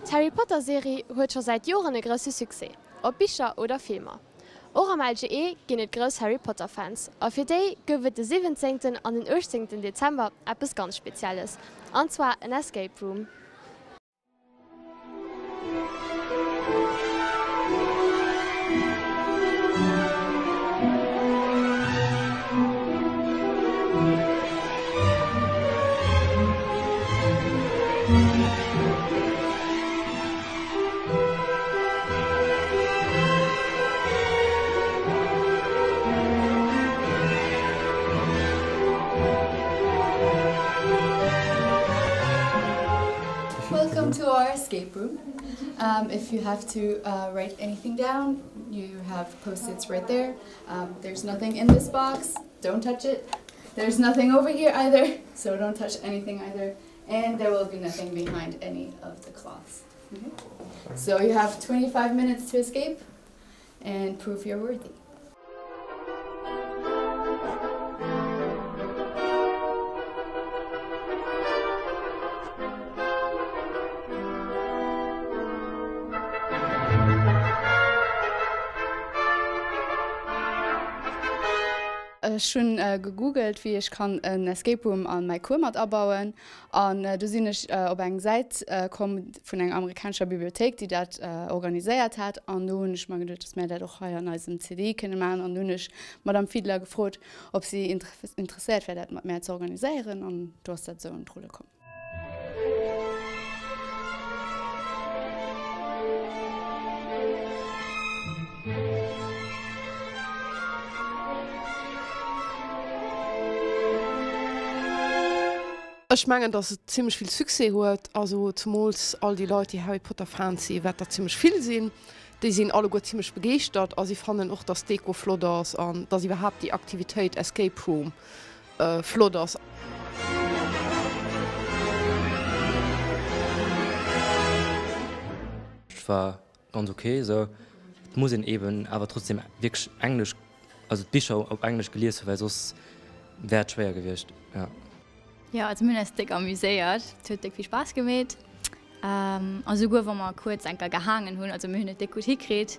D'Harry Potter Serie huet scho säit Joren e grousse Succès, ob Bicher oder Filmer. Och am LGE ginn et grouss Harry Potter Fans a fir déi gouf et de 17 an den 18 Dezember eppes ganz Spezielles, an zwar en Escape Room. Welcome to our escape room. Um, if you have to uh, write anything down, you have post-its right there. Um, there's nothing in this box. Don't touch it. There's nothing over here either, so don't touch anything either. And there will be nothing behind any of the cloths. Okay? So you have 25 minutes to escape and prove you're worthy. Ech hunn gegoogelt wéi ech kann en Escape Room an mäi Cours mat abauen an du sinn ech op eng Säit komm vun enger amerikanescher Bibliothéik déi dat organiséiert hat an do hunn ech mer geduet dass mär dat och hei an eisem CDI kënne maachen an du hunn ech d'Madame Fiedler gefrot ob si interesséiert wär dat mat mär ze organiséieren an do ass dat esou an d'Rulle komm. Ech mengen, datt et zimmlech vill Succès huet. Also zemools all déi Leit, déi Harry Potter Fans sinn, wat der zimmlech vill sinn, déi sinn alleguer zimmlech begeeschtert a si fannen och, datt d'Deko flott ass an datt iwwerhaapt déi Aktivitéit Escape Room flott ass. Et war ganz ok esou. Et muss een eben awer trotzdem wierklech Englesch, also d'Bicher op Englesch gelies hunn, well soss wär et schwéier gewiescht, jo. Jo, also mir hunn eis déck amuséiert, et huet déck vill Spaass gemeet. A souguer wa mer kuerz enker gehaangen hunn, also mir hunn et déck gutt hikritt.